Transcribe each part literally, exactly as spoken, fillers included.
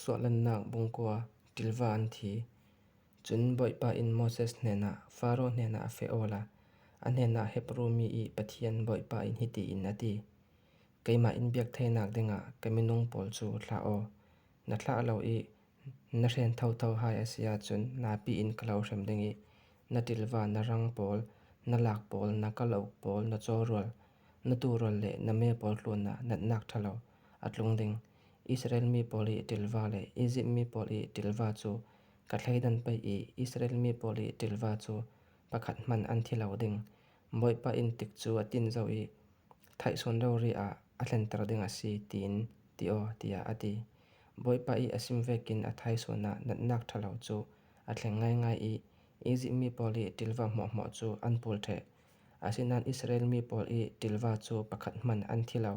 Suahlannak bung kua. Ṭilva an thi. Chun Bawipa in Moses hnenah, Faro hnenah a feh awla, a hnenah, Hebru mi i Pathian Bawipa in hiti in a ti: Keimah in biak theinak dingah ka minung pawl cu thlah aw. Na thlah lo i na hren thotho hai a si ahcun, napi in ka lo hrem ding i na ṭilva, na rang pawl, na lak pawl, na kaluk pawl, na cawrual, na tuurual le na me pawl tlunah natnak ṭha lo a tlung ding. Israel mi pawl i ṭilva le Izipt mi pawl i ṭilva cu ka thleidan pei i Israel mi pawl i ṭilva cu pakhat hmanh an thi lo ding. Bawipa in tikcu a tin zo i thaihsawn rori ah a thlenter ding a si, tiin ti aw, tiah a ti. Bawipa i a sim vekin a thaihsawn ah natnak ṭha lo cu a thleng ngaingai i Izipt mi pawl i ṭilva hmuahhmuah cu an pul ṭheh. Asinain Israel mi pawl i ṭilva cu pakhat hmanh an thi lo.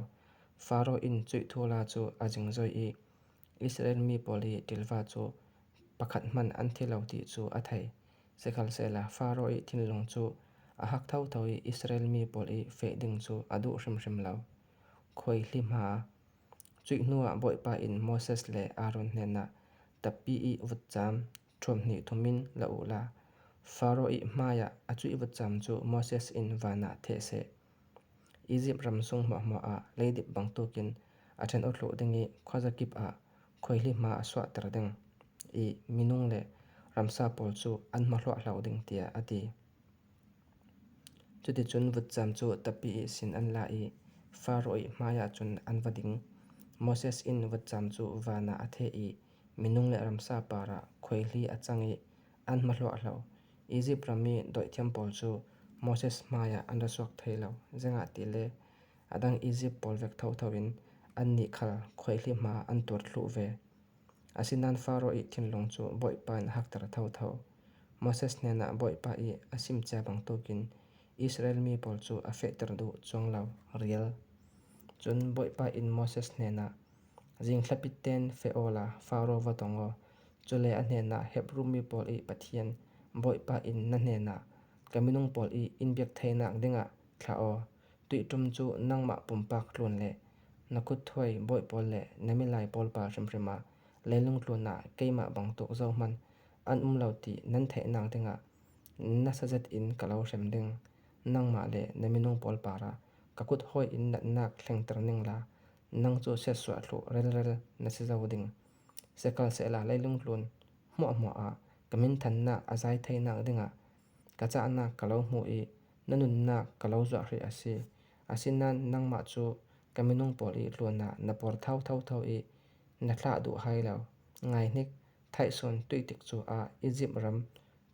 Faro in cuih thuhla cu a zingzoi i Israel mi pawl i ṭilva cu pakhat hmanh an thi lo ti cu a thei. Sikhalsehla Faro i thinlung cu a hak thotho i Israel mi pawl i feh ding cu a duh hrimhrim lo. Khuaihli hma. Cuih hnuah Bawipa in Moses le Aaron hnenah, Tapi i vutcam ṭhuam hnih thum in la uhla, Faro i hmaiah a cuih vutcam cu Moses in vanah theh seh. Izipt ram sung hmuahhmuah ah leidip bangtukin a ṭhen aw thluh ding i khuazakip ah khuaihli hma a suahter ding i minung le ramsa pawl cu an hmahluah hlo ding, tiah a ti. Cuticun vutcam cu tapi ihsin an la i Faro i hmaiah cun an va ding. Moses in vutcam cu vanah a theh i minung le ramsa parah khuaihli a cang i an hmahluah hlo. Izipt ram i dawithiam pawl cu Moses hmaiah an ra suak thei lo, ziangahtile a dang Izipt pawl vek thotho in annih khal khuaihli hma an tuar thluh ve. Asinain Faro i thinlung cu Bawipa in a hakter thotho. Moses hnenah Bawipa i a simcia bangtukin Israel mi pawl cu a fehter duh cuang lo. Rial. Cun Bawipa in Moses hnenah, Zing thlapit tein feh awla Faro va tong aw. Cule a hnenah, Hebru mi pawl i Pathian Bawipa in na hnenah, ka minung pawl i in biak theinak dingah thlah aw. Tuihṭum cu nangmah pumpak tlun le na khutthuai bawi pawl le na milai pawl pa hrimhrim ah leilung tlunah keimah bangtuk zohman an um lo ti nan theihnak dingah nasa zetin ka lo hrem ding. Nangmah le na minung pawl parah ka kut hawi in natnak thlengter ningla, nang cu siatsuah thluh relrel na si zo ding. Sikhalsehla leilung tlun hmuahhmuah ah ka minthannak a zai theinak dingah ka cahnak ka lo hmuh i na nunnak ka lo zuah hrih a si. Asinain nangmah cu ka minung pawl i tlunah na puar thotho i na thlah duh hai lo. Ngaihnik, thaihsawn tuih tikcu ah Izipt ram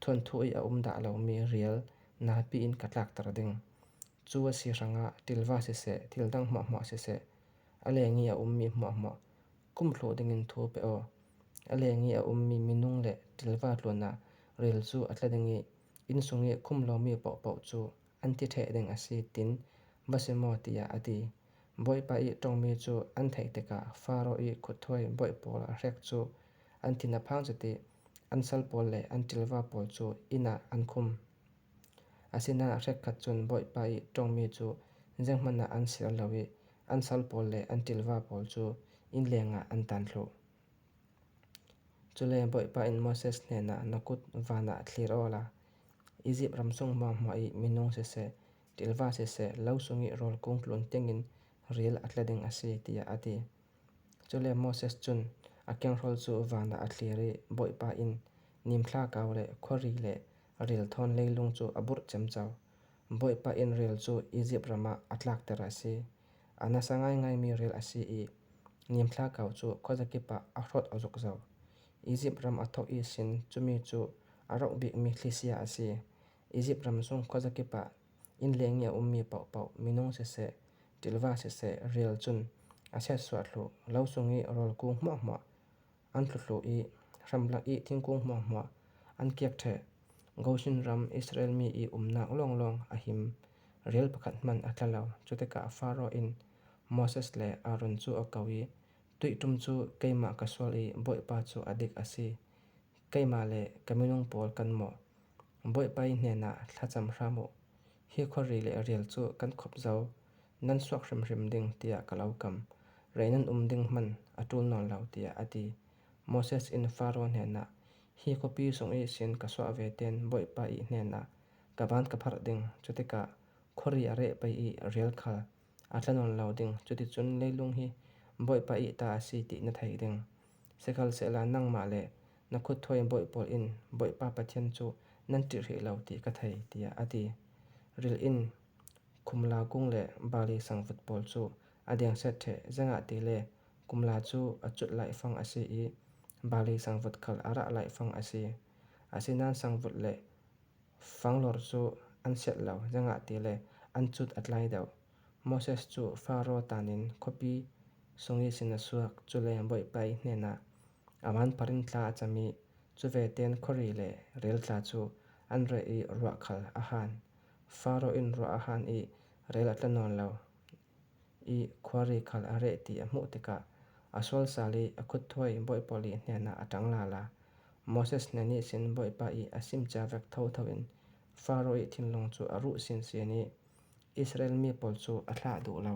thuanthu i a um dah lomi rial napi in ka tlakter ding. Cu a si hrangah ṭilva siseh, thil dang hmuahhmuah siseh, a leng i a ummi hmuahhmuah khum thluh dingin thu pe aw. A leng i a ummi minung le ṭilva tlunah rial cu a tla ding i innsung i khum lomi pohpoh cu an ti ṭheh ding a si, tin va sim aw, tiah a ti. Bawipa i ṭongmi cu an theih tikah Faro i khutthuai bawi pawl a hrek cu an thin a phang zet i an sal pawl le an ṭilva pawl cu inn ah an khum. Asinain a hrekkhat cun Bawipa i ṭongmi cu zianghman ah an siar lo i an sal pawl le an ṭilva pawl cu inn lengah an tan thluh. Cule Bawipa in Moses hnenah, Na kut vanah thlir awla, Izipt ram sung hmuahhmuah i minung siseh, ṭilva siseh, lo sung i rawl kung tlun tiangin rial a tla ding a si, tiah a ti. Cule Moses cun a kenghrol cu vanah a thlir i Bawipa in nimthla kau le khuari le rial thawn leilung cu a burh ciamco. Bawipa in rial cu Izipt ram ah a tlakter a si. A nasa ngaingaimi rial a si i nimthla kau cu khuazakip ah a hrawt a zuk zo. Izipt ram a thawk ihsin cumi cu a rauh bikmi thlisia a si. Izipt ram sung khuazakip ah inn leng i a ummi pohpoh, minung siseh, ṭilva siseh, rial cun a siatsuah thluh. Lo sung i rawl kung hmuahhmuah an thluthluh i hramlak i thingkung hmuahhmuah an kiak ṭheh. Goshen ram Israel mi i umnak lawnglawng a him. Rial pakhat hmanh a tla lo. Cutikah Faro in Moses le Aaron cu a ko i, Tuihṭum cu keimah ka sual i Bawipa cu a dik a si. Keimah le ka minung pawl kan mawh. Bawipa i hnenah thlacam hram uh. Hi khuari le rial cu kan khop zo, nan suak hrimhrim ding tiah ka lo kam. Rei nan um ding hmanh a ṭul nawn lo, tiah a ti. Moses in Pharaoh hnenah, Hi khawpi sung ihsin ka suah ve ten Bawipa ih hnenah ka ban ka pharh ding, chutikah khuari a reh pei ih rel khal a tla nawn lo ding, cuticun leilung hi Bawipa ih ta a si ti na thei ding. Sikhalsehla nangmah le na khutthuai bawi pawl in Bawipa Pathian cu nan ṭih hrih lo ti ka thei, tiah a ti. Ril in khumla kung le barley sangvut pawl cu a dengset ṭheh, ziangahtile kumla cu a cut laifang a si ih, barley sangvut khal a rah laifang a si. Asinain sangvut le fanglor cu an siat lo, ziangahtile an cut a tlai deuh. Moses cu Pharaoh tanin khawpi sung ihsin a suak, cule Bawipa ih hnenah a ban pharh in tla a cam ih, cu ve ten khuari le rel tla cu an reh ih ruah khal a han. Pharaoh in ruah a han ih rel a tla nawn lo ih khuari khal a reh ti a hmuh tikah a sual sal ih a khutthuai bawi pawl ih hnenah a ṭang lala. Moses hnen ihsin Bawipa ih a sim cia vek thotho in Pharaoh ih thinlung cu a ruh sinsin ih Israel mi pawl cu a thlah duh lo.